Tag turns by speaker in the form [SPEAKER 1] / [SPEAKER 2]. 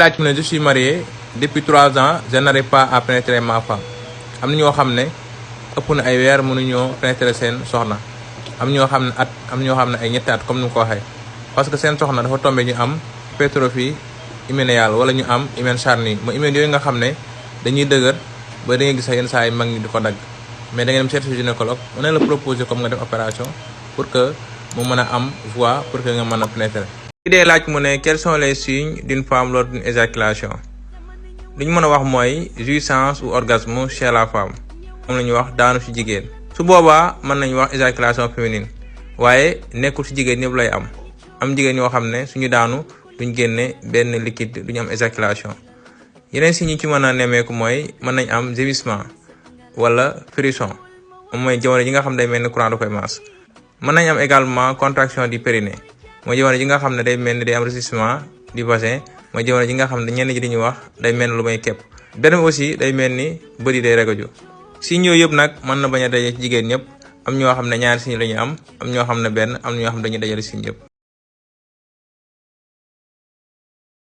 [SPEAKER 1] laaj mu ne je suis marié depuis 3 ans je n'arrive pas à pénétrer ma femme. am na ñoo xam ne ëpp na ay weer mënuñoo pénétrer seen soxna am ñoo xam ne am ñoo xam ne ay ñetti at comme ni mu ko waxee parce que seen soxna dafa tombé ñu am hypertrophie hyménéale wala ñu am hymen charnie mooy hymen yooyu nga xam ne dañuy dëgër ba da ngay gis yenn saa yi mag ñi di ko dagg mais da ngay dem seeti si gynécologue mën na la proposer comme nga def opération pour que mu mën a am voie pour que nga mën a pénétrer. li dee laaj mu ne quels sont les signes d'une femme lors d'une éjaculation li ñu mën a wax mooy jouissance ou orgasme chez la femme moom la ñuy wax daanu ci jigéen. su boobaa mën nañu wax éjaculation féminine waaye nekkul ci jigéen ñëpp lay am jigéen ñoo xam ne suñu daanu duñ génne benn liquide duñu am éjaculation. yeneen signes yi ci mën a nemmeeku mooy mën nañ am gémissement wala frisson moom mooy jamono ji nga xam ne day mel ni courant da koy maas. mën nañ am également contraction du périnée mooy jamono ji nga xam ne day mel ni day am résistissement du bassin mooy jamono ji nga xam ne ñenn ñi dañuy wax day mel ni lu may képp. beneen aussi day mel ni bëri day regaju. signes yooyu yëpp nag mën na bañ a daje ci jigéen ñëpp am ñoo xam ne ñaari signes la ñu am ñoo xam ne benn am ñoo xam ne dañuy dajale signes yëpp.